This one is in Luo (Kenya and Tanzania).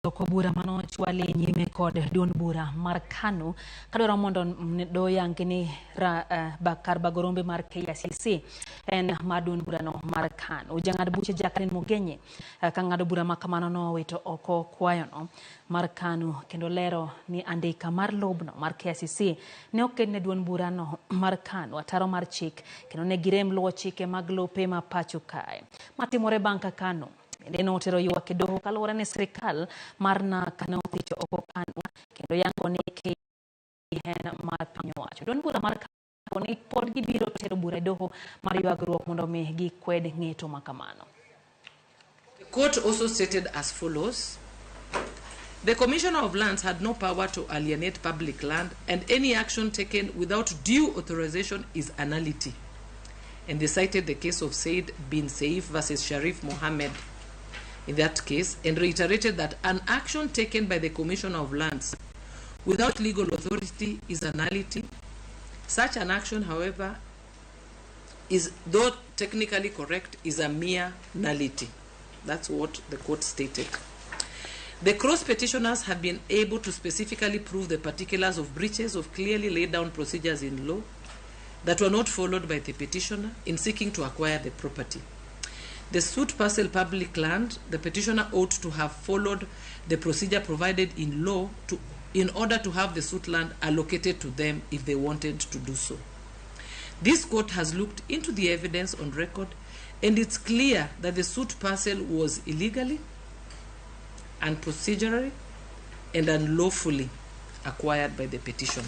Oko bura manochwal e nyime kod duond bura mar KANU kadwaro mondo doyang ni kar bago rombe mar KICC en mar duond burano mar KANU. Jang'ad buche Jacqueline Mugenyi ka ng'ado bura ma kamano nowito oko kwayono mar KANU kendo lero ni andika mar lobno mar KICC ne oket ne duond burano mar KANU ataro mar chik kendo ne girem luwo chike mag lope ma pacho kae. Matimore bang' ka KANU bende notero ywak e doho kaluwore ni sirikal mar NARC ne othicho oko KANU kendo yango ni en mar piny owacho. Duond bura mar KANU ni pod gibiro tero bura e doho mar ywagruok mondo mi gikwed ng'eto ma kamano. The court also stated as follows. The Commissioner of Lands had no power to alienate public land, and any action taken without due authorization is a nullity. And they cited the case of Said bin Saif versus Sharif Mohammed in that case, and reiterated that an action taken by the Commissioner of Lands without legal authority is a nullity. Such an action, however, is, though technically correct, is a mere nullity. That's what the court stated. The cross petitioners have been able to specifically prove the particulars of breaches of clearly laid down procedures in law that were not followed by the petitioner in seeking to acquire the property. The suit parcel public land, the petitioner ought to have followed the procedure provided in law in order to have the suit land allocated to them if they wanted to do so. This court has looked into the evidence on record, and it's clear that the suit parcel was illegally and procedurally and unlawfully acquired by the petitioner.